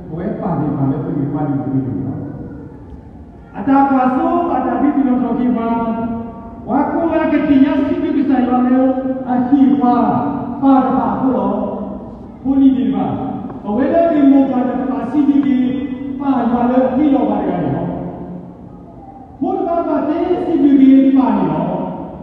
အဝဲပာ်သ့ၣ်တဖၣ်လၢပဂံၢ်ပှၤန့ၣ်တသ့န့ၣ်လီၤ. အတၢ်ကွၢ်စိဘၣ်တၢ်ဒုးသ့ၣ်နီၣ်ထီၣ်က့ၤပှၤ, ပှၤကိးဂၤကသ့ၣ်ညါစံးဘျုးကစၢ်ယွၤလၢ အဟ့ၣ်ပှၤပၢ်တဖၣ်အဃိလီၤ. ဖိလံၤသ့ၣ်တဖၣ်, ပဝဲလၢပမိၢ်ပၢ်တဖၣ်စံးဘျုးက့ၤ ပၢ်ယွၤလၢအဟ့ၣ်လီၤပှၤတဂၤန့ၣ်လီၤ. ဖိတဖၣ်ဘၣ်သ့စံးဘျုးက့ၤပၢ်န့ၣ်လီၤ.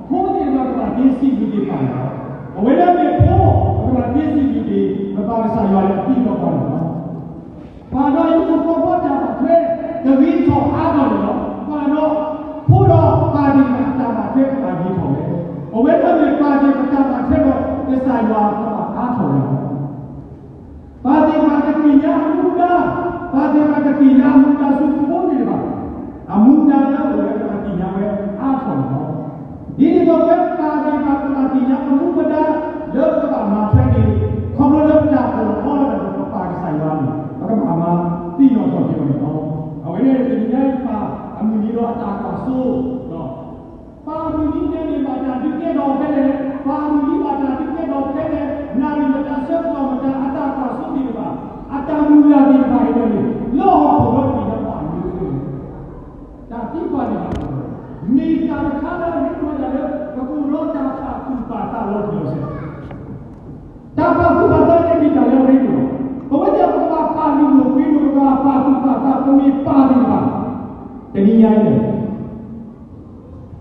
ဖိသ့ၣ်တဖၣ်ကဘၣ်သ့စံးဘျုးက့ၤပၢ်န့ၣ်လီၤ. ပဝဲလၢမ့ၢ်ဖိ, ပကဘၣ်သ့စံးဘျုးက့ၤ ပပၢ်ကစၢ်ယွၤလၢအဟ့ၣ်လီၤပှၤန့ၣ်လီၤ. ပၢ်ဒီးဟံၣ်ဖိဃီဖိတၢ်ဘၣ်ထွဲ ကဂ့ၤထီၣ်အါထီၣ်န့ၣ်လီၤ. ပၢ်ဒီးဖိဒီးပၢ်သ့ၣ်တဖၣ်အတၢ်ဘၣ်ထွဲကဘၣ်ဂ့ၤထီၣ်ဝဲ. ပဝဲလၢမ့ၢ်ပၢ်သ့ၣ်တဖၣ်တၢ်ဘၣ်ထွဲဒီး ကစၢ်ယွၤကဘၣ်အါထီၣ်ဝဲလီၤ. ပၢ်သ့ၣ်တဖၣ်ကသ့ၣ်ညါအမူဒါ, ပၢ်သ့ၣ်တဖၣ်ကသ့ၣ်ညါအမူဒါဆူဖိသ့ၣ်တဖၣ်, အမူဒါလၢအအိၣ်ဝဲကဘၣ်သ့ၣ်ညါဝဲအါထီၣ်န့ၣ်လီၤ. ဒ်န့ၣ်အသိးပဝဲပၢ်သ့ၣ်တဖၣ်ကဘၣ်သ့ၣ်ညါအမူပဒါလၢပကဘၣ်မၤထွဲန့ၣ်, ခီဖျိလၢပတၢ်အိၣ်အီၤလၢပကပၢ်ကစၢ်ယွၤန့ၣ် ပကဘၣ်မၤသ့ၣ်နီၣ်ထီၣ်က့ၤအီၤန့ၣ်လီၤ. အဝဲန့ၣ်တနံၤညါအံၤပၢ်အမုၢ်နံၤဒီးအတၢ်ကွၢ်စိ ပၢ်မုၢ်နံၤန့ၣ်န့ၣ် ဘၣ်တၢ်ဒုးကဲထီၣ်ဖဲလဲၣ်, ပၢ်မုၢ်နံၤဘၣ်တၢ်ဒုးကဲထီၣ်ဖဲလဲၣ်, နၣ်ရံၣ်မတၤဆၢကတီၢ်မတၤ အတၢ်ကွၢ်စိသ့ၣ်တဖၣ်, အတၢ်မုၢ်လၢ်သ့ၣ်တဖၣ်အံၤန့ၣ်န့ၣ် လၢဟီၣ်ခိၣ်ဒီတဘ့ၣ်ညါဘၣ်မနုၤအဃိလဲၣ်. တၢ်သံကွၢ်န့ၣ်ဘၣ်, မ့ၢ်တၢ်တခါလၢအရ့ဒိၣ်ဝဲဒၣ်လၢ ပကအိၣ်ဒီးတၢ်ပာ်သူၣ်ပာ်သးလီၤတံၢ်လီၤဆဲး တၢ်ပာ်သူၣ်ပာ်သးန့ၣ်မ့ၢ်တၢ်လၢအရ့ဒိၣ်လီၤ. ပဝဲဒၣ်ပကဘၣ်ပာ်လုၢ်ဒိၣ်ပှ့ၤဒိၣ် ပကဘၣ်ပာ်သူၣ်ပာ်သး ပမ့ၢ်ပၢ်သ့ၣ်တဖၣ်, တနံၤညါအံၤန့ၣ်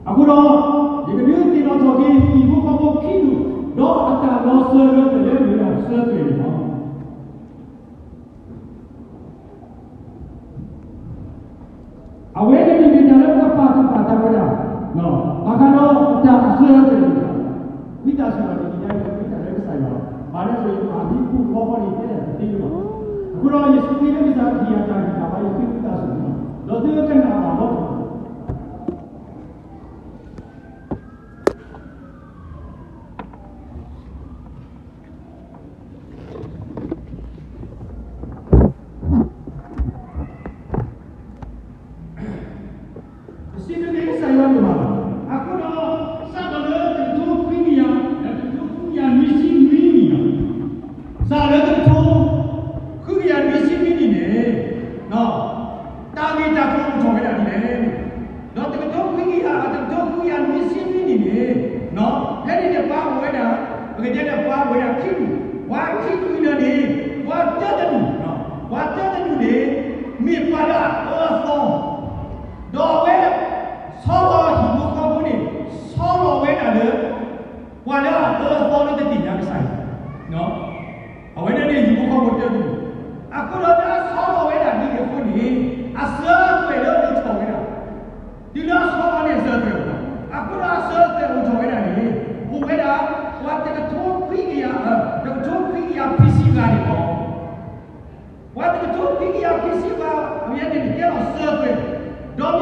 အဃိဒီး ယကဒုးသ့ၣ်နီၣ်ထီၣ်က့ၤ ဟံၣ်ဖိဃီဖိခံဒူၣ်, ဒီးအတၢ်လီၤစၢၤလၢတၢ်လၢအမ့ၢ်ဒၣ်စၢၤသွဲၣ်န့ၣ်လီၤ. အဝဲန့ၣ်မ့ၢ်တၢ်လၢပကပာ်သူၣ်ပာ်သးဝဲဒၣ်, ဘၣ်ဃးဒီးတၢ်အစၢၤအသွဲၣ်န့ၣ်, ဝံသးစူၤဒီးတနံၤညါအံၤ ဝံသးစူၤလၢကစၢ်ယွၤ, ဘၣ်လၢပမၤဟံၣ်ဖိဃီဖိန့ၣ် တဲဒၣ်တသ့လၢၤဘၣ်. အဃိဒီးယစံးဘျုးလၢကစၢ်ယွၤ ယတၢ်ဂံၢ်တၢ်ဘါ ယသုဝံသးစူၤန့ၣ်, ဒီးသုကနၣ်ဘၣ်လီၤ. ပစံးဘျုးကစၢ်ယွၤဒိၣ်မး, အဃိဒီး စးထီၣ်လၢတကထိခွံကယၤ, တကထိခွံကယၤနွံဆံနွံနံၣ်လီၤ. စးလၢတကထိ ခွံကယၤနွံဆံနွံနံၣ်န့ၣ်, တၢ်ဂ့ၢ်တၢ်ကျိၤအိၣ်ထီၣ်ဝဲဒၣ်ဒ်လဲၣ်. ဒီးတကထိခွံကယၤ, တကထိခွံကယၤနွံဆံနွံနံၣ်န့ၣ်, ဖဲန့ၣ်န့ၣ် ပှၤအိၣ်ဝဲဒၣ်, ပကတဲဒီးပှၤအိၣ်ဝဲဒၣ်ခံဒူၣ်, ပှၤခံဒူၣ်အံၤန့ၣ်န့ၣ်, ပှၤတၢတဒူၣ်, ပှၤတၢတဒူၣ်န့ၣ် မ့ၢ်ပှၤလၢအအၢအသီ, ဒီးအဝဲ ဆီလီၤဟံၣ်ဖိဃီဖိန့ၣ်, ဆီလီၤဝဲဒၣ်လၢ ပှၤလၢအအၢအသီလၢတသ့ၣ်ညါကစၢ်ယွၤ, အဝဲန့ၣ်န့ၣ်ဟံၣ်ဖိဃီဖိတၢတဒူၣ်, အဃိဒီးတၢ်ဆီလီၤဝဲဒၣ်ဒ်န့ၣ်အဃိန့ၣ်, အစၢၤအသွဲၣ်လၢအိၣ်ထီၣ်ဝဲဒၣ်, တုၤလၢအဆီလီၤန့ၣ်အစၢၤအသွဲၣ်အိၣ်ထီၣ်, အဃိဒီးအစၢၤအသွဲၣ်အိၣ်ထီၣ်ဝဲဒၣ်န့ၣ်, အိၣ်ဝဲဒၣ် ပှၤတကထိခွံကယၤ, တကထိခွံကယၤခွံဆံဂၤန့ၣ်လီၤ. ပှၤတကထိခွံကယၤခွံဆံဂၤ အဝဲန့ၣ်ကဲထီၣ်စၢၤသွဲၣ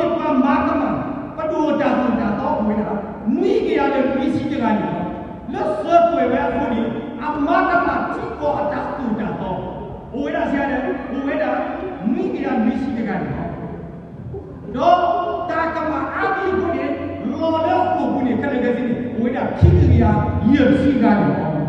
်, ဒီးမ့ၢ်ပှၤမၤကမၣ် ပဒိၣ်တၢ်သိၣ်တၢ်သီအိၣ်ဝဲဒၣ် နွံကယၤဒီးနွံဆံတဂၤန့ၣ်လီၤ. လၢစၢၤသွဲၣ်ဝဲအဃိန့ၣ်, အမၤကမၣ်ထံကီၢ်အတၢ်သိၣ်တၢ်သီ အိၣ်ဝဲဒၣ်ဆံးန့ၣ်, အိၣ်ဝဲဒၣ် နွံကယၤနွံဆံတဂၤန့ၣ်လီၤ. ဒီးတၢ်ကမၣ်အါဒံအဃိန့ၣ်, လီၤလၢဃိာ်ပူၤန့ၣ် ခဲလၢာ်ခဲဆ့န့ၣ် အိၣ်ဝဲဒၣ်ခံကယၤယဲၢ်ဆံဂၤန့ၣ်လီၤ.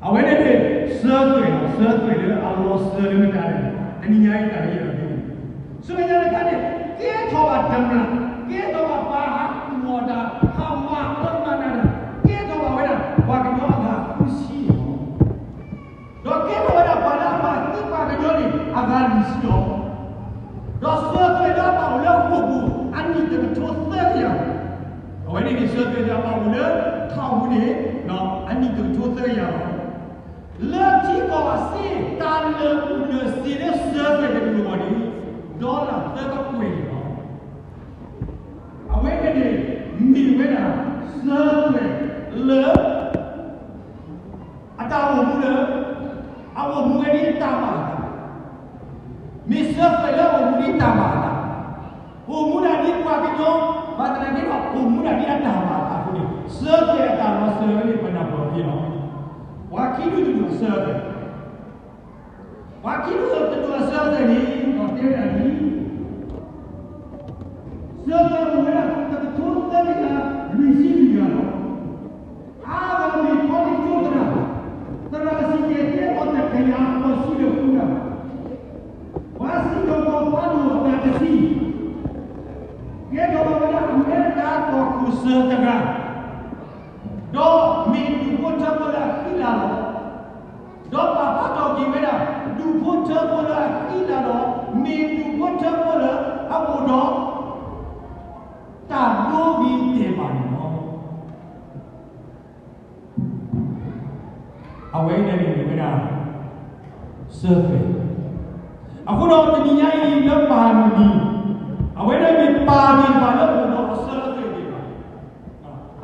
အဝဲန့ၣ်န့ၣ် စၢၤသွဲၣ်လီၤ, စၢၤသွဲၣ်လၢအလီၤစၢၤလၢမတၤလဲၣ်, တနံၤညါအံၤတၢ်လၢယအဲၣ်ဒိးတဲန့ၣ်, ဆူမဲာ်ညါတခါန့ၣ် ကဲထီၣ်ဘၣ်တမျၢ်, ကဲထီၣ်ဘၣ်ပှၤဟးကူၣ်အီၤတၢ်, ဟးမၤအၢမၤနးတၢ်, ကဲထီၣ်ဘၣ်ဝဲဒၣ် ပှၤကညီအဂၤဃုဆံန့ၣ်လီၤ. ဒီးကဲထီၣ်ဝဲဒၣ်ပှၤလၢအမၤသံပှၤကညီန့ၣ် အဂၤလွံၢ်ဆံလီၤ. ဒီးစၢၤသွဲၣ်လၢအဘၣ်အိၣ်လၢဃိာ်ပူၤ အနံၣ်တကထိသၢကယၤ, အဝဲန့ၣ်န့ၣ် စၢၤသွဲၣ်လၢအဘၣ်အိၣ်လၢထးပူၤန့ၣ် အနံၣ်တကထိသၢကယၤလီၤ. လၢထံကီၢ်အစ့ တၢ်လၢာ်ဘူၣ်လၢာ်စ့လၢစၢၤသွဲၣ်တကလိာ်အဂီၢ်န့ၣ် ဒီလၣ်သၢကကွဲၢ်န့ၣ်လီၤ. အဝဲန့ၣ်န့ၣ် မ့ၢ်ဝဲဒၣ် စၢၤသွဲၣ်လၢ အတၢ်အိၣ်မူလၢ အအိၣ်မူဝဲဒ်တၢ်ဘၣ်အသး, မ့ၢ်စၢၤသွဲၣ်လၢအအိၣ်မူဒ်တၢ်ဘၣ်အသး, အိၣ်မူဒၣ်ဒ်ပှၤကညီ, ဘၣ်သနာ်က့ဒီး အိၣ်မူဒၣ်ဒ်အတၢ်ဘၣ်အသးအဃိန့ၣ် စၢၤသွဲၣ်အတၢ်လီၤစၢၤဝဲန့ၣ် ပနၢ်ပၢၢ်အီၤသ့လီၤ. ပှၤခံဒူၣ်တဒူၣ်အစၢၤသွဲၣ် ပှၤခံဒူၣ်တဒူၣ်အစၢၤသွဲၣ်န့ၣ် တဲဝဲဒၣ်ဒ်အံၤ, စၢၤသွဲၣ်အိၣ်ဝဲဒၣ် တကထိသၢကယၤလွံၢ်ဆံလွံၢ်ဂၤလီၤ. အါဂၤမ့ၢ်ခီလ့ကၠိသရၣ်, သရၣ်စံၣ်တဲၤတဲလီၤတကယၤဃိးဆံဒီးဃုဂၤ, အစၢၤတဂၤ, ဒီးမ့ၢ်ဒူၣ်ဖိထၢဖိလၢအဃံလၤလီၤ. ဒီးပာ်ဖျါထီၣ်က့ၤဝဲဒၣ် ဒူၣ်ဖိထၢဖိလၢအဃံလၤဒီး မ့ၢ်ဒူၣ်ဖိထၢဖိလၢအအိၣ်ဒီး တၢ်ဒိဂ့ၤတဲာ်ဘၣ်န့ၣ်လီၤ. အဝဲအံၤန့ၣ်မ့ၢ်ဝဲဒၣ် စၢၤသွဲၣ်. အဃိဒီးတနံၤညါအံၤလၢပၢ်မုၢ်နံၤ, အဝဲန့ၣ်မ့ၢ်ပၢ်သ့ၣ်တဖၣ်လၢအိၣ်ဒီးအစၢၤသွဲၣ်သ့ၣ်တဖၣ်,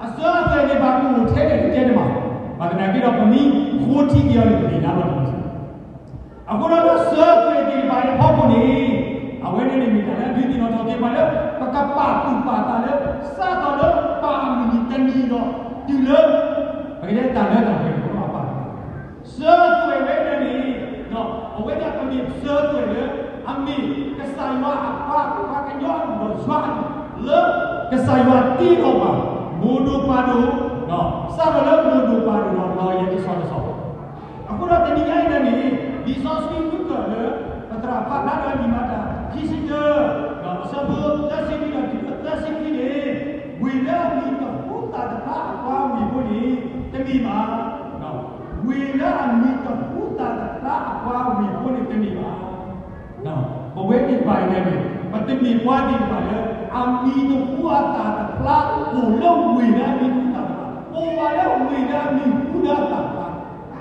အစၢၤသွဲၣ်သ့ၣ်တဖၣ်ကအိၣ်ထဲလဲၣ်တတဲတမး, ဘၣ်သနာ်က့ဒီးပမ့ၢ်ဃိထံက့ၤအီၤန့ၣ် ပသ့ၣ်ညါလီၤတံၢ်လီၤဆဲး. အဃိဒီးလၢစၢၤသွဲၣ်သ့ၣ်တဖၣ်အံၤအဖီခိၣ်န့ၣ်, အဝဲန့ၣ်န့ၣ်မ့ၢ်တၢ်လၢအဒုးသ့ၣ်နီၣ်ထီၣ်က့ၤပှၤလၢ ပကပာ်သူၣ်ပာ်သးလၢ စးထီၣ်လၢပၢ်အမုၢ်နံၤတနံၤဒီး တုၤလၢ ပကတဲတၢ်လၢတၢ်ပှဲၤန့ၣ် ပကဘၣ်ပာ် စၢၤသွဲၣ်ဝဲဒၣ်န့ၣ်, အဝဲဒၣ်ပမ့ၢ်စၢၤသွဲၣ်လၢ အမ့ၢ်ကစၢ်ယွၤအပှၤ ပှၤကညီအဒူၣ်ဒီးယွၤအဒူၣ် လၢကစၢ်ယွၤတ့လီၤပှၤ မိၢ်ဒိၣ်ပၢ်ဒိၣ်, စးထီၣ်လၢမိၢ်ဒိၣ်ပၢ်ဒိၣ်ဒီးလီၤယဲတဆီတဆီ အဃိဒီးတနံၤညါအံၤန့ၣ် လံာ်စီဆှံမုၢ်ကၢၢ်လၢ ပသရၣ်ဖးဖျါဒီးလံာ်မၤတၢ်ခံဆံတၢ အဆၢဖိသၢဆံလွံၢ်ဒီးတုၤလၢသၢဆံခံန့ၣ်, ဝ့ၢ်လၢအမံၤတဟူသၣ်တဖျါအပှၤဝ့ၢ်ဖိန့ၣ် တမ့ၢ်ဘၣ်. ဝ့ၢ်လၢအမံၤတဟူသၣ်တဖျါအပှၤဝ့ၢ်ဖိန့ၣ်တမ့ၢ်ဘၣ်. ပဝဲသ့ၣ်တဖၣ်အံၤန့ၣ် ပတမ့ၢ်ပှၤသ့ၣ်တဖၣ်လၢ အမံၤတဟူအသၣ်တဖျါအိၣ်လၢဝ့ၢ်လၢအမံၤတဟူသၣ်တဖျါ, အိၣ်ဝဲလၢဝ့ၢ်လၢအမံၤဟူဒီးအသၣ်တဖျါ.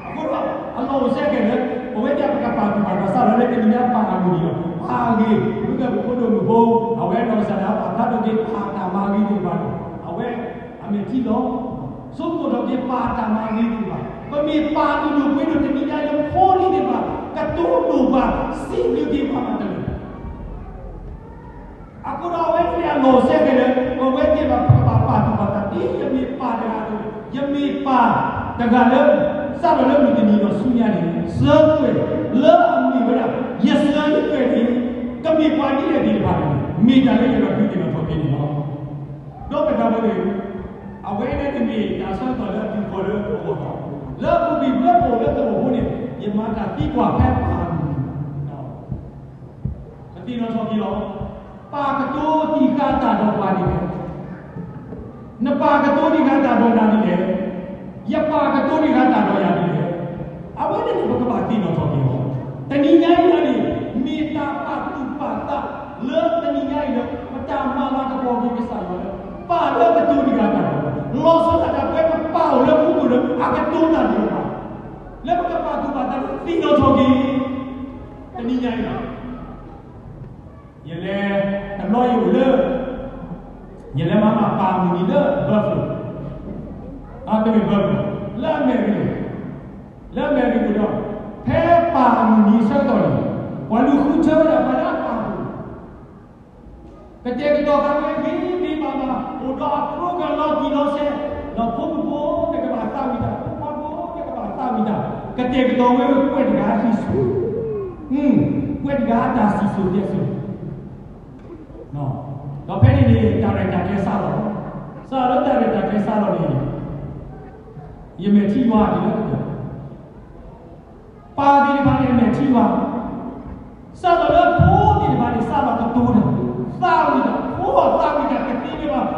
အဃိဒီး အလီၢ်အိၣ်စဲကဲလၢ ပဝဲဒၣ်ပကပာ်သူၣ်ပာ်သးစးထီၣ်လၢတနံၤညါပၢ်အမုၢ်နံၤဒီး ပၢ်ဂ့ၤ မုၢ်ကၢၢ်ပဖိဒိၣ်မုၣ်ဖိ အဝဲနီၢ်ကစၢ်ဒၣ်ပာ်ဖျါထီၣ်က့ၤပၢ်တၢ်မၤဂ့ၤသ့ၣ်တဖၣ်န့ၣ် အဝဲအမဲာ်ထံလီၤ. ဆိကမိၣ်ထီၣ်က့ၤပၢ်တၢ်မၤဂ့ၤသ့ၣ်တဖၣ်, ပမ့ၢ်ပၢ်လုၢ်ဒိၣ်ပှ့ၤဒိၣ်တနံၤညါအံၤလၢဖိလံၤသ့ၣ်တဖၣ် ကတိၤဒိၣ်ပှၤ စံးဘျုးက့ၤပှၤမၤတလၢာ် အဃိဒီးအဝဲသ့ၣ်အလီၢ်စဲကဲလၢ ပဝဲသ့ၣ်ဘၣ်ပကဘၣ်ပာ်သူၣ်ပာ်သး ဒ်ယမ့ၢ်ပၢ်တဂၤအသိးန့ၣ် ယမ့ၢ်ပၢ်တဂၤလၢ စးထီၣ်လၢမုၢ်တနံၤဒီးဆူညါန့ၣ် စၢၤသွဲၣ်လၢအမ့ၢ်ဝဲဒၣ် ယစၢၤသွဲၣ်န့ၣ် ကမ့ၢ်ပှၤဒ်လဲၣ်သ့ၣ်တဖၣ်န့ၣ် မ့ၢ်တၢ်လၢယအဲၣ်ဒိးဒုးသ့ၣ်နီၣ်ထီၣ်က့ၤန့ၣ်လီၤ. ဒီးပတၢ်ဖိသ့ၣ် အဝဲန့ၣ်တမ့ၢ်တၢ်ဆၢကတီၢ်လၢအတုၤဃီၤလၢပဂီၢ်ဘၣ်, လၢအပူၤကွံာ်လၢပအိၣ်လၢပဂီၢ်ဖိန့ၣ် ယမၤတၢ်သံကွၢ်ဖဲပၢ်အမုၢ်နံၤ ပသ့ၣ်နီၣ်ထီၣ်က့ၤလီၤ. ပၢ်ကတိၤတံၢ်ဃာ်တၢ်ဒီးပှၤဒ်လဲၣ်. နပၢ်ကတိၤတံၢ်ဃာ်တၢ်ဒီးနၤဒ်လဲၣ်. ယပၢ်ကတိၤတံၢ်ဃာ်တၢ်ဒီးယၤဒ်လဲၣ်. အဝဲန့ၣ်န့ၣ် ပကဘၣ်သ့ၣ်နီၣ်ထီၣ်က့ၤလီၤ. တနံၤညါအံၤန့ၣ် မ့ၢ်တၢ်ပာ်သူၣ်ပာ်သးလၢတနံၤညါအံၤလၢ ပတၢ်မၤလၤကပီၤက့ၤကစၢ်ယွၤလၢ ပၢ်လၢကတိၤတံၢ်ဃာ်တၢ်ဒီးပှၤ, လီၤဆီဒၣ်တၢ်ပဝဲပပၢ်အိၣ်လၢမူခိၣ်လၢ အကတိၤတၢ်ဒီးပှၤ လၢပကပာ်သူၣ်ပာ်သးသ့ၣ်နီၣ်ထီၣ်က့ၤ တနံၤညါအံၤလီၤ. ယလဲၤ တဘျီယအိၣ်လၢ ယလဲၤမၤဘၣ်ပၢ်အမုၢ်နံၤလၢ Buffalo, အတမ့ၢ် Buffalo, လၢအမဲရကၤ, လၢအမဲရကၤဒီး ဖဲပၢ်အမုၢ်နံၤဆၢကတီၢ်န့ၣ် ပှၤလူၤဃုထၢဝဲဒၣ်ပှၤလၢအပၢ်အမုၢ်နံၤ ကတဲာ်ကတီၤဃာ်ဝဲဂ့ၤဂ့ၤဘၣ်ဘၣ် အိၣ်ဒီးအ program လီၤတံၢ်လီၤဆဲး, ဒီးဖိမုၣ်ဖိတကဘၣ်သးဝံၣ်တၢ်, ဖိခွါဖိတကဘၣ်သးဝံၣ်တၢ်, ကတဲာ်ကတီၤဝဲပှဲၤတဂၤအဟံၣ်ဆူၣ်, ပှဲၤတဂၤအတၢ်စံၣ်စိၤတဲစိၤ, ဒီးဖဲန့ၣ်န့ၣ် တၢ်ရဲၣ်တၢ်ကျဲၤစးလီၤ, စးလီၤလၢတၢ်ရဲၣ်တၢ်ကျဲၤစးလီၤန့ၣ် ယမဲာ်ထံယွၤဒ်လဲၣ် ပၢ်သ့ၣ်တဖၣ်န့ၣ် အမဲာ်ထံယွၤ, စးထီၣ်လၢဖိသ့ၣ်တဖၣ်န့ၣ် စးထီၣ်ကတိၤတၢ်, သးဝံၣ်တၢ်, ဖိအသးဝံၣ်တၢ်ကသ့န့ၢ်ဘၣ်,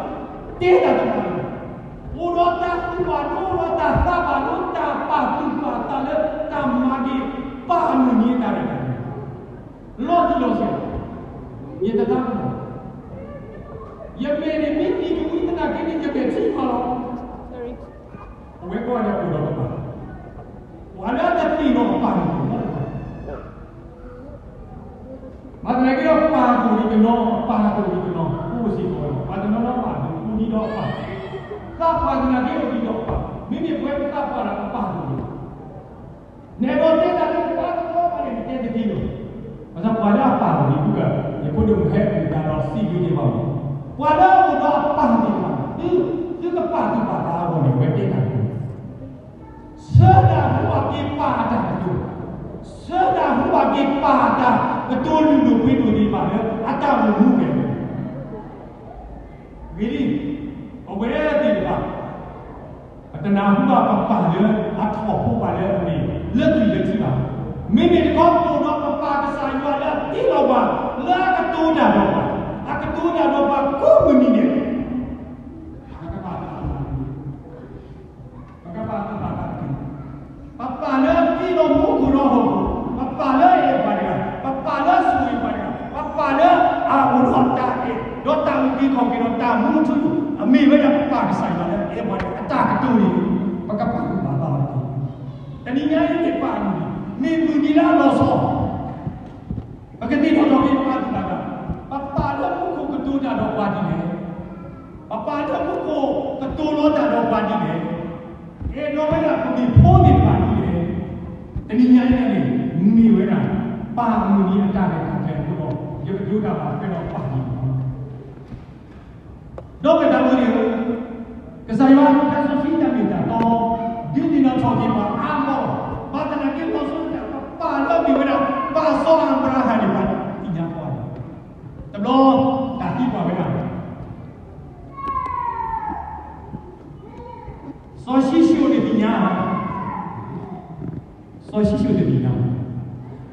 တဲတၢ်တဖၣ်န့ၣ်, အိၣ်ဒီးတၢ်သူၣ်ဘၣ်ဒိ အိၣ်ဒီးတၢ်သးဘၣ်ဒိ တၢ်ပာ်သူၣ်ပာ်သးလၢတၢ်မၤက့ၤ ပၢ်အမုၢ်နံၤတၢ်ရဲၣ်တၢ်ကျဲၤ လီၤတံၢ်လီၤဆဲး, ယတသးကမီၤ, ယမဲာ်န့ၣ် မ့ၢ်တံၢ်တဝံသနာ်က့န့ၣ် ယမဲာ်ထံယွၤလီၤ. အဝဲကိးဂၤဒဲးအိၣ်ဒီးကမၣ်, ပှၤလၢအတသ့ၣ်နီၣ်အပၢ်န့ၣ်တအိၣ်ဘၣ်. ဘၣ်သနာ်က့ဒီးပၢ်တအိၣ်ဒံးတနီၤ, ပၢ်တအိၣ်ဒံးတနီၤ, အိၣ်စ့ၢ်ကီးလီၤ. ပှၤတနီၤနီၤဘၣ်န့ၣ် အိၣ်ဒံးဒီးအပၢ်, သးပှၢ်သနာ်က့အိၣ်ဒံးဒီးအပၢ်, မ့မ့ၢ်ပဝဲပသးပှၢ်ဒီးပပၢ်တအိၣ်ဒံး နအဲၣ်ဒိးတဲတၢ်လၢတဘၣ်တဘၣ်ဘၣ်န့ၣ် နတဲတသ့လၢၤ. ဘၣ်ဆၣ်ပှၤလၢအပၢ်အိၣ်ဒံးဒုးဂၤ, ယဖိဒိၣ်မုၣ်ဟဲဒုးတၢ်ဒီးစံးဘျုးက့ၤပှၤမး, ပှၤလၢအအိၣ်ဒီးအပၢ်သ့ၣ်တဖၣ်န့ၣ် သု, သုကပာ်သူၣ်ပာ်သးအဂီၢ်န့ၣ် အဝဲတဲတၢ်ကတိၤ, ဆၢတၢ်ဟူဘၣ်က့ၤပၢ်အတၢ်ကတိၤ, ဆၢတၢ်ဟူဘၣ်က့ၤပၢ်အတၢ်ကတိၤလုၢ်ဒိၣ်ပှ့ၤဒိၣ်သ့ၣ်တဖၣ်လၢအတၢ်အိၣ်မူဝဲ ဂ့ၤလံ, ပဝဲသ့ၣ်တဖၣ် ပတနၢ်ဟူဘၣ်ပပၢ်လၢအထီၣ်ဖိပှၤလၢအမ့ၢ်လၢသွံၣ်လၢထံဘၣ်. မ့မ့ၢ်တခီ ပအိၣ်ဒီးပပၢ်ကစၢ်ယွၤလၢအတ့လီၤပှၤ, လၢအကတိၤတၢ်ဒီးပှၤ, အကတိၤတၢ်ဒီးပှၤကိးမုၢ်နံၤဒဲး, အက မ့ၢ်ဝဲဒၣ်ပပၢ်ကစၢ်ယွၤလၢအအဲၣ်ပှၤန့ၣ် အတၢ်ကတိၤန့ၣ် ပကပာ်သူၣ်ပာ်သးအီၤတက့ၢ်. တနံၤညါအံၤန့ၣ် ပၢ်အမုၢ်နံၤ မ့ၢ်မုၢ်နံၤလၢအလီၤဆီ, ပကသ့ၣ်နီၣ်ထီၣ်က့ၤပာ်သူၣ်ပာ်သး, ပပၢ်လၢမူခိၣ်ကတိၤတၢ်ဒီးပှၤဒ်လဲၣ်, ပပၢ်လၢမူခိၣ်ကတိၤလီၤတၢ်ဒီးပှၤဒ်လဲၣ်, အဲၣ်ဒိးဝဲဒၣ်ပမ့ၢ်ဖိသ့ၣ်တဖၣ်ဒ်လဲၣ်. တနံၤညါအံၤန့ၣ် မ့ၢ်ဝဲဒၣ် ပၢ်အမုၢ်နံၤအတၢ်ရဲၣ်တၢ်ကျဲၤအဃိဒီး ယကဒိတၢ်ဘၣ်ထွဲဒီးပၢ်န့ၣ်လီၤ. ဒီပုၢ်ဝဲၢ်သ့ၣ်ဧၢ, ကစၢ်ယွၤအတၢ်စီဆှံတၢ်မ့ၢ်တၢ်တီ ဒုးသ့ၣ်နီၣ်ထီၣ်က့ၤပှၤအါမး, ဘၣ်သနာ်က့လီၤဆီဒၣ်တၢ် ပပၢ်လၢအမ့ၢ်ဝဲဒၣ် ပၢ်စီၤအၤဘြၤဟၣ်န့ၣ် ပှၤသ့ၣ်ညါပှၤန့ၣ်, တဘျီ တၢ်သံကွၢ်ဝဲဒၣ် စီၤၡံၣ်ၡိၣ်န့ၣ်သ့ၣ်ညါ, စီၤၡံၣ်ၡိၣ်တသ့ၣ်ညါ,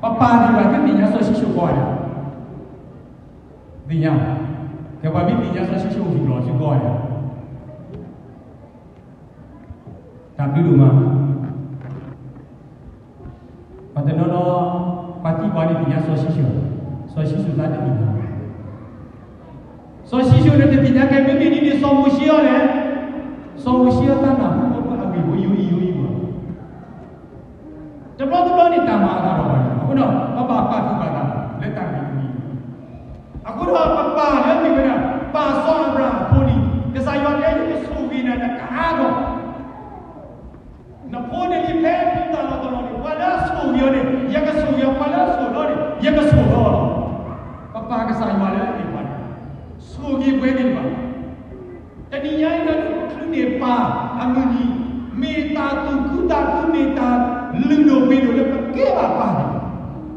ပပၢ်သ့ၣ်တဖၣ်သ့ၣ်ညါစီၤၡံၣ်ၡိၣ်ကိးဂၤဒဲး, သ့ၣ်ညါ, ကဲပှၤမ့ၢ်သ့ၣ်ညါစီၤၡံၣ်ၡိၣ်အိၣ်စ့ၢ်ကီးလီၤစ့ၢ်ကီးဂၤဒဲး, တၢ်ဘျုးဒိၣ်မး ပှၤတနီၤနီၤ ပှၤသံကွၢ်န့ၣ်သ့ၣ်ညါစီၤၡံၣ်ၡိၣ်, စီၤၡံၣ်ၡိၣ်သးတသ့ၣ်ညါ, စီၤၡံၣ်ၡိၣ်န့ၣ်တသ့ၣ်ညါကဲ မ့မ့ၢ်ဒ်န့ၣ် စီၤမိၤၡ့အီၤလဲၣ်, စီၤမိၤၡ့အီၤသးနၢ်ဟူအဂ့ၢ်ဖိယိယိယိယိဘၣ်. တဘျီတဘျီန့ၣ် တၢ်မၤအသးဒီးပှၤန့ၣ် အဃိဒီး ပဘၣ်ပာ်သူၣ်ပာ်သးလၢတၢ်ဂ့ၢ်အံၤ, အဃိဒီးပပၢ်လၢအမ့ၢ်ဝဲဒၣ် ပၢ်စီၤအၤဘြၤဟၣ်အဖိန့ၣ် ကစၢ်ယွၤတဲ ယကဆိၣ်ဂ့ၤနၤနကအါထီၣ် နဖိနလံၤဖဲနသးလီၤတလီၤန့ၣ် ပှၤလၢအဆိၣ်ဂ့ၤအီၤန့ၣ် ယကဆိၣ်ဂ့ၤအီၤ, ပှၤလၢအဆိၣ်လီၤန့ၣ် ယကဆိၣ်လီၤလီၤ. ပပၢ်ကစၢ်ယွၤလၢအအဲၣ်ပှၤန့ၣ် ဆိၣ်ဂ့ၤပှဲၤန့ၣ်ဘၣ်. တနံၤညါအံၤလၢနချုးန့ၢ်ပၢ်အမုၢ်နံၤ, မ့ၢ်တၢ်သူၣ်ခုသးခု မ့ၢ်တၢ်လုၢ်ဒိၣ်ပှ့ၤဒိၣ်လၢပကဲဘၣ်ပၢ်န့ၣ်,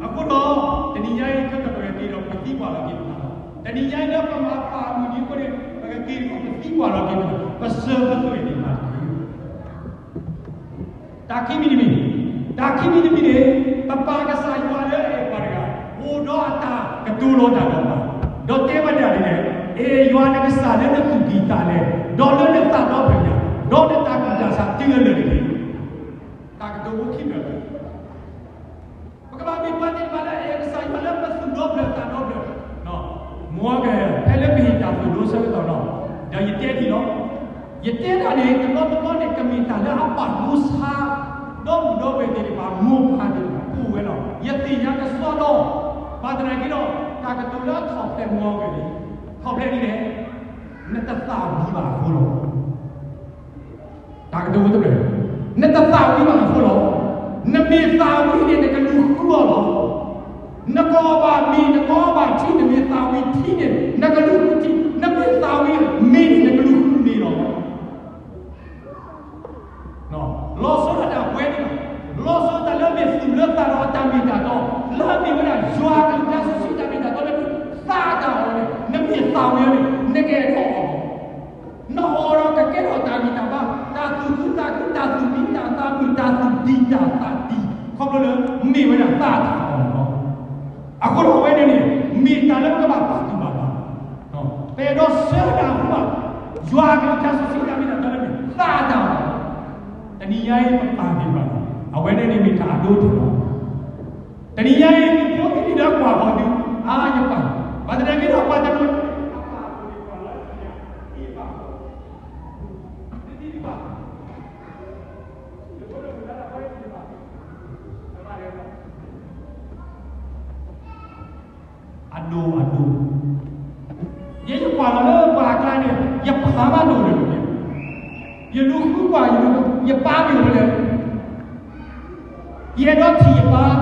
အဃိဒီး တနံၤညါအံၤ ခဲကနံၣ်အံၤဒီး ပသံကွၢ်လီၤက့ၤပသးလီၤ. တနံၤညါအံၤလၢပမၤပၢ်အမုၢ်နံၤအဃိန့ၣ် ပကက့ၤဒီးပသံကွၢ်လီၤက့ၤပသး, ပစၢၤပသွဲၣ်န့ၣ်မၤတက့ၢ်. တၢ်ခံမံၤတမံၤ, တၢ်ခံမံၤတမံၤန့ၣ် ပပၢ်ကစၢ်ယွၤလၢအအဲၣ်ပှၤတဂၤ အိၣ်ဒီးအတၢ်ကတိၤလီၤတၢ်ဒီးပှၤ, ဒီးတဲဝဲဒၣ်ဒ်လဲၣ်, အဲၣ်ယွၤနကစၢ်လၢနသူၣ်ကံၢ်သးလဲ, ဒီးလၢနသးဒီဖျၢၣ်ညါ, ဒီးနတၢ်ကူၣ်တၢ်ဆးတုၤအလၢာ်တက့ၢ်. တၢ်ကတိၤဖိခံဖျၢၣ် ပကဘၣ်မ့ၢ်ပှၤသ့ၣ်တဖၣ်လၢအအဲၣ်ကစၢ်ယွၤလၢပသူၣ်ဒီဖျၢၣ်သးဒီဖျၢၣ်, မ်က ဖဲလၢပဟ့ၣ်တၢ်သိၣ်လိဆၢကတီၢ်ဒီး ဒီးယတဲဒ်လီၤ. ယတဲတၢ်န့ၣ် တဘျီတဘျီန့ၣ် ကမ့ၢ်တၢ်လၢအပာ်ဒိဆါ ဒီပုၢ်ဒီဝဲၢ်သ့ၣ်တဖၣ် မိၢ်ပၢ်သ့ၣ်တဖၣ် အိၣ်ဝဲလီၤ. ယသ့ၣ်ညါကစီဒီ, ဘၣ်သနာ်က့ဒီး တၢ်ကတိၤလၢအထီၣ်ဖျဲးမ်ကဂ့ၤန့ၣ်, ထီၣ်ဖျဲးဒ်လဲၣ်, နတသၣ်ဝံၤဘၣ်အဃိလီၤ. တၢ်ကတိၤတဖျၢၣ်, နတသၣ်ဝံၤဘၣ်အဃိလီၤ. နမ့ၢ်သၣ်ဝံၤန့ၣ် နကလူၤဃုအီၤလီၤ. နကအီၣ်ဘၣ်မ့ၤ နကအီဘၣ်ထံ နမ့ၢ်သၣ်ဝံၤထံန့ၣ် နကလူၤဃုထံ, နမ့ၢ်သၣ်ဝံၤမ့ၤန့ၣ် နကလူၤဃုမ့ၤလီၤ. လီၤဆီဒၣ်တၢ်ပှဲၤန့ၣ်, လီၤဆီတၢ်လၢအမ့ၢ်သူၣ်လၢသးဒီးအတၢ်မ့ၢ်တၢ်တီ, လၢအမ့ၢ်ဝဲဒၣ်ယွၤအကလုၢ်တၢ်စီဆှံတၢ်မ့ၢ်တၢ်တီလၢ သးတၢ်အီၤန့ၣ် နမ့ၢ်သၣ်ဝံၤအီၤန့ၣ် နကအဲၣ်ဒိးအီၤလီၤ. နအီၣ်ဒီးကကဲထီၣ်တၢ်ဂံၢ်တၢ်ဘါ, တၢ်သူၣ်ခုသးခု, တၢ်သူၣ်မံတၢ်သးမုာ်, တၢ်သူၣ်ဒံၣ်တၢ်သးဒံၣ်, ခီဖျိလၢမ့ၢ်ဝဲဒၣ်သးတၢ်အီၤန့ၣ်လီၤ. အဃိဒီးအဝဲန့ၣ်န့ၣ် မ့ၢ်တၢ်လၢပကဘၣ်ပာ်သူၣ်ပာ်သး, ပအဲၣ်ဒိးဆၢတၢ်အဃိဘၣ်, ယွၤအကလုၢ်တၢ်စီဆှံတၢ်မ့ၢ်တၢ်တီလၢမ့ၢ်သးတၢ်အီၤ, တနံၤညါအံၤပပာ်သ့ၣ်တဖၣ်န့ၣ် အဝဲန့ၣ်န့ၣ်မ့ၢ်တၢ်အဒိအတဲာ်လီၤ. တနံၤညါအံၤ ဖိသ့ၣ်လၢကွၢ်ဃီၤသု အါယပၢ်, ဘၣ်သနာ်က့ဒီးပှၤတနီၤ အဒိၣ်အဒိၣ်, ယဲယကွၢ်လီၤလၢပှၤအကျါန့ၣ် ယပၢ်မးဒိၣ်ဒိၣ်န့ၣ်, ယလူၤဃုကွၢ် ယလူၤ, ယပၢ်မ့ၢ်အိၣ်ဖဲလဲၣ်, ယအဲၣ်ဒိးထံၣ်ယပၢ်,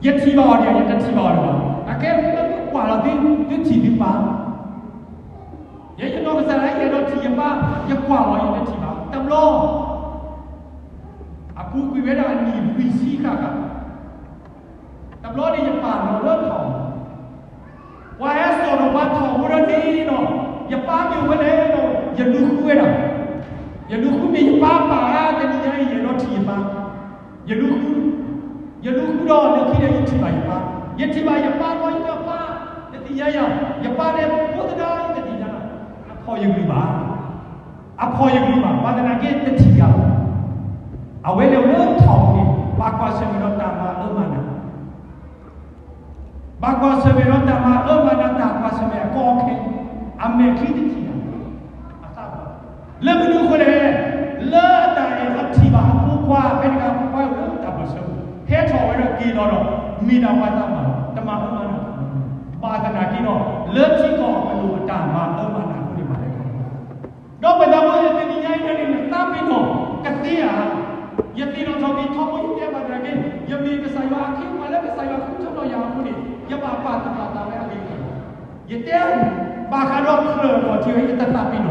ယထံၣ်ဘၣ်အီၤဒီး ယတထံၣ်ဘၣ်အီၤဒီး, အကဲသုလၢသုကွၢ်လီၤသု သုထံၣ်သုပၢ်, ယဲယနီၢ်ကစၢ်ဒၣ် ယအဲၣ်ဒိးထံၣ်ယပၢ်, ယကွၢ်လီၤယတထံၣ်ဘၣ်, တဘျီ အပူၤကွံာ်ဝဲဒၣ်အနံၣ်လွံၢ်ဆံဃၣ်ဃၣ်, တဘျီန့ၣ်ယပၢ်လီၤလၢထီၣ်, ပှၤဟဲစိာ်ဒီးပှၤထီၣ်ဖိဒီးန့ၣ်ဒီး, ယပၢ်မ့ၢ်အိၣ်ဖဲလဲၣ်ဒီး ယလူၤဃုဝဲဒၣ်, ယလူၤဃုမ့ၢ်ယပၢ်ပၢ်ဧါ, တနံၤညါအံၤယအဲၣ်ဒိးထံၣ်ယပၢ်, ယလူၤဃု, ယလူၤဃုဒီးလၢခံဒီးယထံၣ်ဘၣ်ယပၢ်, ယထံၣ်ဘၣ်ယပၢ်ဒီးယပၢ်, တသ့ၣ်ညါယၤ, ယပၢ်န့ၣ်ဖိသဒါ ယတသ့ၣ်ညါ, အဖီၣ်ယကလုၢ်ဘၣ် အဖီၣ်ယကလုၢ်ဘၣ်, ဘၣ်သနာ်က့တထံၣ်ယၤဘၣ်, အဝဲန့ၣ်လၢထီၣ်ပူၤန့ၣ် ဘၣ်ကွၢ်ဆၢၣ်မဲာ်ဒီးတၢ်မၤအၢမၤနး, ဘၣ်ကွၢ်ဆၢၣ်မဲာ်ဒီးတၢ်မၤအၢမၤနး တၢ်ကွၢ်ဆၢၣ်မဲာ်အကီအခဲ, အမဲာ်ချံတထံၣ်ယၤဘၣ်, လၢမနုၤအဃိလဲၣ်, လၢအတၢ်အဲၣ်ဒိးထံၣ်ဘၣ်အဖိခွါ ဖဲန့ၣ်အခါအဖိခွါအိၣ်လၢတၢ်ပၢၢ်ဆၢ, ဟဲထီၣ်ဝဲဒီးက့ၤလီၤဒီး မ့ၢ်ဒၣ်ပှၤသးမၤလီၤ, တမၤအၢမၤနး, ဘၣ်သနာ်က့ဒီး လၢထံကီၢ်အလိၤအတၢ်မၤအၢမၤနးအဃိန့ၣ်ဘၣ်လဲၣ်. ဒီးပသးဖိတနံၤညါအံၤန့ၣ် နသးပ့ၤနီၣ်ကသ့ဧါ. ယသ့ၣ်နီၣ်ထီၣ်က့ၤထီဘိ ယတဲဘၣ်သနာ်က့ ယမ့ၢ်ကစၢ်ယွၤအခ့အပှၤလၢကစၢ်ယွၤဃုထၢထီၣ်ယၤအဃိန့ၣ် ယဘၣ်ပာ်သူၣ်ပာ်သးဝဲအဂ့ၢ်အကျိၤ, ယတဲဘၣ်ဃးဒီးချၢၣ်အဂီၢ်ထံဝဲ ယတသးပ့ၤနီၣ်နီ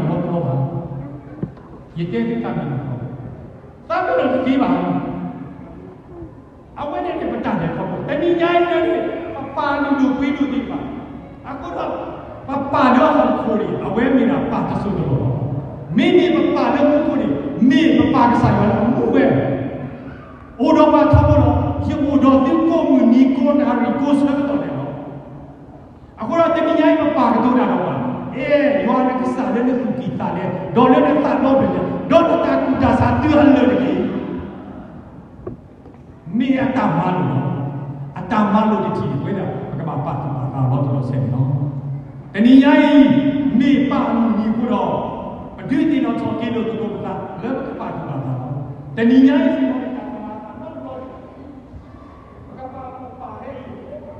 တဘျီဘၣ်. ယတဲသုသးပ့ၤနီၣ်နီတဘျီ, သးပ့ၤနီၣ်တသ့ဘၣ်. အဝဲန့ၣ်န့ၣ် ပတၢ်လဲၤခီဖျိ တနံၤညါအံၤန့ၣ် ပပၢ်လုၢ်ဒိၣ်ပှ့ၤဒိၣ်သ့ၣ်တဖၣ်, အဃိဒီး ပပၢ်လၢအဟီၣ်ခိၣ်န့ၣ် အဝဲမ့ၢ်ဒၣ်ပၢ်တစိၢ်တလီၢ်လီၤ. မ့မ့ၢ်ပပၢ်လၢမူခိၣ်န့ၣ် မ့ၢ်ပပၢ်ကစၢ်ယွၤလၢအမူဝဲ, အိၣ်ဒီးပှၤထီဘိလီၤ. ယအိၣ်ဒီးသုကိးမုၢ်နံၤကိးနၣ်ရံၣ်ကိးဆၢကတီၢ်ဒဲးလီၤ. အဃိဒီးတနံၤညါအံၤ ပပၢ်ကတိၤတၢ်ဒီးပှၤ, အဲ ယွၤနကစၢ်လၢနသူၣ်ကံၢ်သးလဲ, ဒီးလၢနသးဒီဖျၢၣ်ညါ, ဒီးနတၢ်ကူၣ်တၢ်ဆးတုၤအလၢာ်တက့ၢ်. မ့ၢ်အတၢ်မၤလိာ်လီၤ. အတၢ်မၤလိာ်တထံၣ်န့ၣ် ပဝဲဒၣ် ပကဘၣ်ပာ်သူၣ်ပာ်သးလီၤတံၢ်လီၤဆဲးန့ၣ်လီၤ. တနံၤညါအံၤ မ့ၢ်ပၢ်အမုၢ်နံၤအဃိဒီး ပဒုးသ့ၣ်နီၣ်ထီၣ်က့ၤလိာ်သကိးပသး လၢပကပာ်သူၣ်ပာ်သးလီၤ. တနံၤညါအံၤ ပကပာ်ဖှိၣ်အီၤဖဲအံၤ, ပကပာ်ဖှိၣ်အီၤဖဲအံၤ, ပကအိၣ်ဒီးတၢ်ပာ်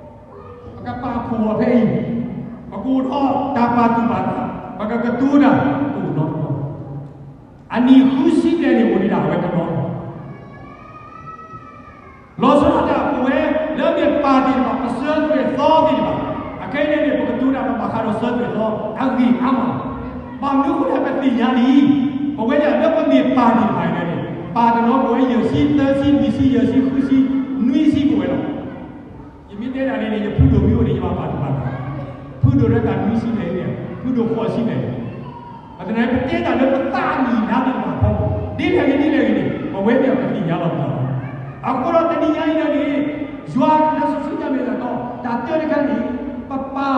သူၣ်ပာ်သး, ပကကတိၤတၢ်အိၣ်ဒီးတဘျီ အနံၣ်ဃုဆံဘျဲၣ်န့ၣ် အိၣ်ဒံးဒၣ်ဝဲတဘျီလီၤ. လီၤဆီဒၣ်တၢ် ပဝဲလၢအမ့ၢ်ပၢ်သ့ၣ်တဖၣ် ပစၢၤသွဲၣ်သီသ့ၣ်တဖၣ်, အခဲအံၤန့ၣ် ပကတိၤတၢ်ဒီးဘၣ်ဃးဒီးစၢၤသွဲၣ်သီအဂ့ၢ်အါမးလီၤ. ဘၣ်မနုၤအဃိလဲၣ် ပသ့ၣ်ညါလံ, ပဝဲဒၣ်လၢပမ့ၢ်ပၢ်သ့ၣ်တဖၣ်အံၤန့ၣ် ပၢ်တနီၤပဝဲယဲၢ်ဆံ, သၢဆံ, လွံၢ်ဆံ, ယဲၢ်ဆံ, ဃုဆံ, နွံဆံပဝဲလီၤ. ယမ့ၢ်တဲတၢ်န့ၣ်န့ၣ် ယဖုဒိၣ်မ့ၢ်အိၣ်န့ၣ် ယဘၣ်ပာ်သူၣ်ပာ်သး, ဖုဒိၣ်လၢတၢ်နွံဆံဘျဲၣ်အံၤန့ၣ်, ဖုဒိၣ်ဃိးဆံဘျဲၣ်, ဘၣ်သနာ်က့ပတဲတၢ်လၢပသးအမံၤအလါသ့ၣ်တဖၣ်အဖီခိၣ်, ဒ်လဲၣ်ဂ့ၤဒ်လဲၣ်ဂ့ၤန့ၣ် ပဝဲသ့ၣ်အပသ့ၣ်ညါလီၤပသးလီၤ. အဃိဒီးတနံၤညါအံၤဒၣ်န့ၣ် ယွၤလၢစီဆှံတၢ်မ့ၢ်တၢ်တီ တၢ်တဲတခါန့ၣ် ပပၢ်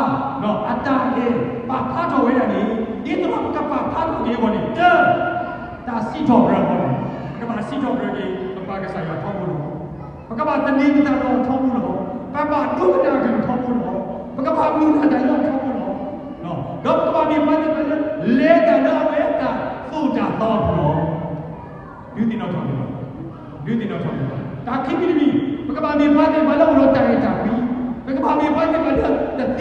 အတၢ်အဲၣ်ပာ်ဖျါထီၣ်ဝဲဒၣ်န့ၣ် ဒ်သိးဒီးပကပာ်ဖျါထီၣ်က့ၤအဂီၢ်န့ၣ် တၢ် တၢ်စံးထီၣ်ပတြၢၤအဂီၢ်န့ၣ် ပကဘၣ်စံးထီၣ်ပတြၢၤက့ၤ ပပၢ်ကစၢ်ယွၤထီဘိလီၤ. ပကဘၣ်သန့ၤပသးဒီးအီၤထီဘိလီၤ. ပကဘၣ်ဒိကနၣ်အကလုၢ်ထီဘိလီၤ. ပကဘၣ်မုၢ်လၢ်တၢ်လၢအီၤထီဘိလီၤ. ဒီးပကဘၣ်မ့ၢ်ပှၤသ့ၣ်တဖၣ်လၢ လဲၤတၢ်လၢအဝဲအတၢ်သိၣ်တၢ်သီအပူၤလီၤ. ဒုးသ့ၣ်နီၣ်ထီၣ်က့ၤ, ဒုးသ့ၣ်နီၣ်ထီၣ်က့ၤ, တၢ်ခံမံၤတမံၤ ပကဘၣ်မ့ၢ်ပှၤသ့ၣ်တဖၣ်လၢအိၣ်ဒီးတၢ်အဲၣ်တၢ်ကွံ, ပကဘၣ်မ့ၢ်ပှၤသ့ၣ်တဖၣ်လၢ တသ့ဖဲအသ့အိၣ်မူဒီး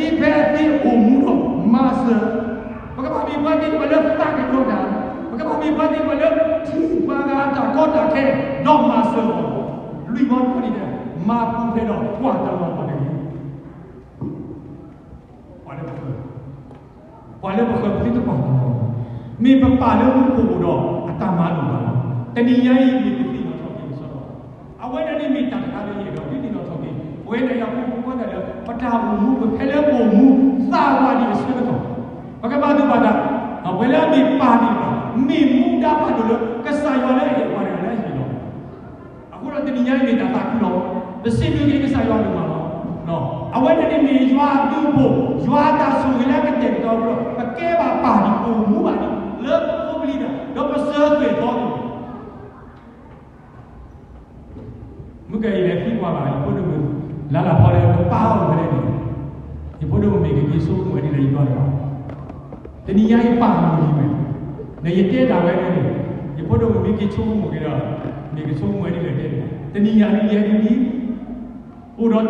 မၤစၢၤ, ပကဘၣ်မ့ၢ်ပှၤသ့ၣ်တဖၣ်လၢသးကညီၤတၢ်, ပကဘၣ်မ့ၢ်ပှၤသ့ၣ်တဖၣ်လၢ ထံၣ်ပှၤဂၤအတၢ်ကီတၢ်ခဲ ဒီးမၤစၢၤအီၤ, လွံၢ်မီတမီန့ၣ် မၤပူၤဖျဲးဒီးကွၢ်တလီၤပှၤတဂ့ၤ ပှၤလၢပဃၢၤ, ပှၤလၢပဃၢၤပသုတကွၢ်တလီၤ, မ့ၢ်ပပၢ်လၢမူခိၣ်အိၣ်ဒီးအတၢ်မၤလိာ်ဘၣ်လီၤ. တနံၤညါအံၤမ့ၢ်ပသ့ၣ်နီၣ်ထီၣ်က့ၤလံာ်စီဆှံ, အဝဲန့ၣ်န့ၣ်မ့ၢ်တၢ်တခါလၢယအဲၣ်ဒိးဒုးသ့ၣ်နီၣ်ထီၣ်က့ၤ ပဝဲဒၣ်ယၤဖိမုၣ်ဖိခွါသ့ၣ်လၢ ပတၢ်အိၣ်မူပဖဲလၢပအိၣ်မူသးဝးဒံးအဆၢကတီၢ်, ပကဘၣ်သူၣ်ဘၣ်သး, ပဝဲလၢအမ့ၢ်ပၢ်သ့ၣ်တဖၣ် မ့ၢ်မူဒါဖးဒိၣ်လၢ ကစၢ်ယွၤလၢအအဲၣ်ပှၤတဂၤလၢအဟ့ၣ်လီၤ အဃိဒီးတနံၤညါအံၤမ့ၢ်တၢ်သးခုလီၤ. ပစံးဘျုးက့ၤကစၢ်ယွၤဒိၣ်မးလီၤ. အဝဲန့ၣ်န့ၣ်မ့ၢ်ယွၤအဘျုးအဖှိၣ်, ယွၤအတၢ်ဆိၣ်ဂ့ၤလၢအကတဲာ်ကတီၤအဃိဒီး ပကဲဘၣ်ပၢ်ဒံး ပအိၣ်မူဘၣ်ဒံး လၢပဖိပလံၤတၢ် ဒီးပစၢၤသွဲၣ်သီန့ၣ် မုၢ်ကယံၤလဲၤသံကွၢ်ဘၣ် ယဖိဒိၣ်မုၣ် လၢ်လၢ်ဖီလၢ ပပၢ်အိၣ်ဖဲလဲၣ်န့ၣ်, ယဖိဒိၣ်မုၣ်မ့ၢ်ကက့ၤဆိကမိၣ်ဝဲဒ်လဲၣ်ယကွၢ်လၢၤဘၣ်. တနံၤညါအံၤပၢ်မုၢ်လံဝဲ, နယတဲတၢ်ဝဲန့ၣ်, ယဖိဒိၣ်မုၣ်မ့ၢ်က့ၤဆိကမိၣ်က့ၤဒီး, မ့ၢ်ကဆိကမိၣ်ဝဲဒ်လဲၣ်တဲ, တနံၤညါအံၤယဲဒ်န့ၣ်, အိၣ်ဒီးတၢ်ကစီၣ်ဝဲန့ၣ် ယတဲတၢ်ဝဲ, ယမ့ၢ်ပၢ်တဂၤ တနံၤညါအံၤယအိၣ်ဖဲလဲၣ် တၢ်မၤလိာ်လၢပကဘၣ်သ့ၣ်နီၣ်ထီၣ်က့ၤအီၤ, သ့ၣ်နီၣ်ထီၣ်က့ၤမုၢ်အိၣ်ဘှံးနံၤ လၢနကပာ်စီဆှံအဂီၢ်တက့ၢ်.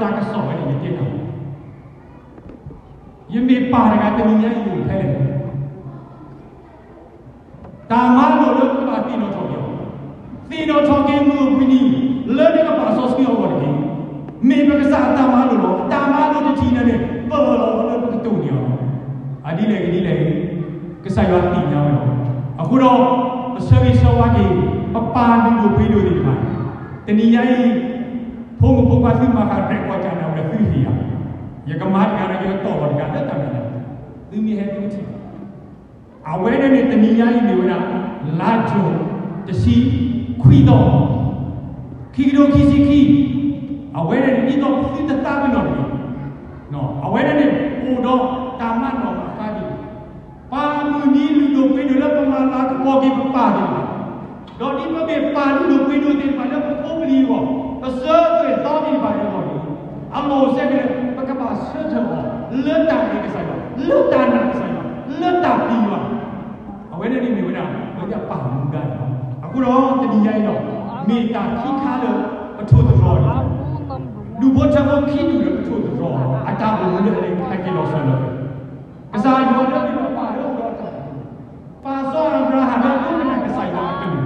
မ့ၢ်ပကစၢ်အတၢ်မၤလိာ်လီၤ. တၢ်မၤလိာ်တထံၣ်န့ၣ်န့ၣ် ပၢၢ်လီၤလၢပကတိၢ်န့ၢ်အီၤလီၤ. အဒ်လဲၣ်ဂ့ၤဒ်လဲၣ်ဂ့ၤ, ကစၢ်ယွၤသ့ၣ်ညါဝဲလီၤ. အဃိဒီး ပဆၢဂ့ၤဆၢဝါက့ၤ ပပၢ်လုၢ်ဒိၣ်ပှ့ၤဒိၣ်သ့ၣ်တဖၣ်, တနံၤညါအံၤ ဖိမုၣ်ဖိခွါသုမၤဃၣ်ရဲၣ်ကီၢ်တၢ်နၢ်ဝဲသုဟ့ၣ်ယၤ, ယကမၤတဂၤဒီးယကတီၢ်လီၤတဂၤလၢတၢ်မဲာ်ညါ, သုမ့ၢ်ဟဲသုကထံၣ် အဝဲန့ၣ်န့ၣ်တနံၤညါအံၤမ့ၢ်ဝဲဒၣ် လါကၠိၣ် တဆံခွံသီ, ခံကထိခံဆံခံ, အဝဲန့ၣ်န့ၣ် ဒ်သိးသုတသးပ့ၤနီၣ်တဂ့ၤ, အဝဲန့ၣ်န့ၣ် အိၣ်ဒီးတၢ်မၤနီၣ်မၤဃါန့ၣ်, ပၢ်မုၢ်နံၤလုၢ်ဒိၣ်ပှ့ၤဒိၣ်လၢပမၤလၤကပီၤက့ၤပပၢ်သ့ၣ်တဖၣ် ဒီးဒ်ပမ့ၢ်ပၢ်လုၢ်ဒိၣ်ပှ့ၤဒိၣ်သ့ၣ်တဖၣ်လၢပဖိပလံၤအဂီၢ်, ပစၢၤသွဲၣ်သီသ့ၣ်တဖၣ်အဂီၢ်န့ၣ်, အလီၢ်အိၣ်စဲက့ၤလၢ ပကဘၣ်ဆၢထၢၣ်အီၤ လၢတၢ်အဲၣ်ကစၢ်ယွၤ, လၢတၢ်နာ်ကစၢ်ယွၤ, လၢတၢ်ပျံၤယွၤ, အဝဲန့ၣ်န့ၣ်မ့ၢ်ဝဲဒၣ် ပဝဲဒၣ် မ့ၢ်တၢ်ခံခါလၢပထိၣ်သတြီၤအီၤ, ဒူၣ်ဖိထၢဖိခံဒူၣ်လၢပထိၣ်သတြီၤအီၤ အတၢ်အိၣ်မူလၢအလဲၤဟဲက့ၤလီၤစၢၤလီၤ. ကစၢ်ယွၤလၢအမ့ၢ်ပၢ်လၢအအိၣ်ဒီးတၢ် ပၢ်စီၤအၤဘြၤဟၣ်လၢအဒိကနၣ်ကစၢ်ယွၤအကလုၢ်,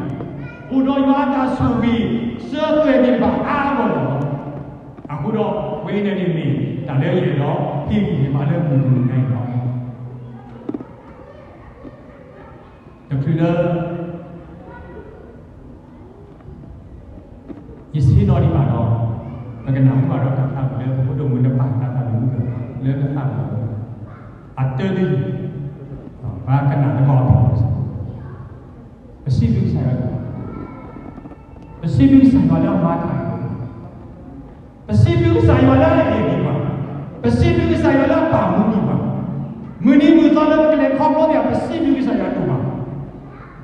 အိၣ်ဒီးယွၤအတၢ်ဆိၣ်ဂ့ၤ စၢၤသွဲၣ်သ့ၣ်တဖၣ်အါအါဂီၢ်ဂီၢ်လီၤ. အဃိဒီးဝဲန့ၣ်န့ၣ်မ့ၢ် တၢ်လၢယအဲၣ်ဒိးဟ့ၣ်ဂံၢ်ဟ့ၣ်ဘါလၢမုၢ်တနံၤညါအံၤလီၤ. တချုးလၢ ယဆ့ၣ်နီၤဒံးဘၣ်ဒီး ပကနၢ်ဟူဘၣ်ဒီးတၢ်သးဝံၣ်လၢ ပဖိဒိၣ်မုၣ်နပၢ်တၢ်သးဝံၣ်မုၢ်က လၢနသးဝံၣ်အီၤ အတၢ်ဒ် ပှၤကနၣ်တကီၢ်အဖီ ပစံးဘျုးကစၢ်ယွၤ, ပစံးဘျုးကစၢ်ယွၤလၢအမၤတၢ် ပစံးဘျုးကစၢ်ယွၤလၢအအဲၣ်ဒံးပှၤ, ပစံးဘျုးကစၢ်ယွၤလၢအပာ်မူဒံးပှၤ, မုၢ်နံၤမုၢ်သီလၢပကလဲၤခီဖျိသ့ၣ် ပစံးဘျုးကစၢ်ယွၤဒိၣ်မး.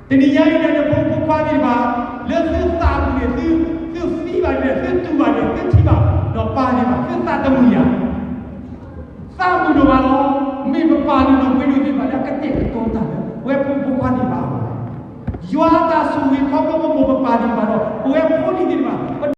တနံၤညါအံၤန့ၣ် နဖိမုၣ်ဖိခွါသ့ၣ်တဖၣ် လၢသုသးပူၤန့ၣ် သု သုသံဘၣ်န့ၣ် သုတူၢ်ဘၣ်န့ၣ် သုထံၣ်ဘၣ် ဒီးပၢ်သ့ၣ်တဖၣ် သုသးတမုာ်ဧါ. သးမုာ်ဒိၣ်မးလီၤ. မ့ၢ်ပပာ်လုၢ်ဒိၣ်ပှ့ၤဒိၣ်သ့ၣ်တဖၣ်လၢအကတဲာ်ကတီၤတၢ်လၢ ပဝဲဖိမုၣ်ဖိခွါသ့ၣ်တဖၣ်အဂီၢ်, ယွၤအတၢ်ဆိၣ်ဂ့ၤခီဖျိပမိၢ်ပပၢ်သ့ၣ်တဖၣ်ဒီး ပဝဲဖိလံၤသ့ၣ်တဖၣ်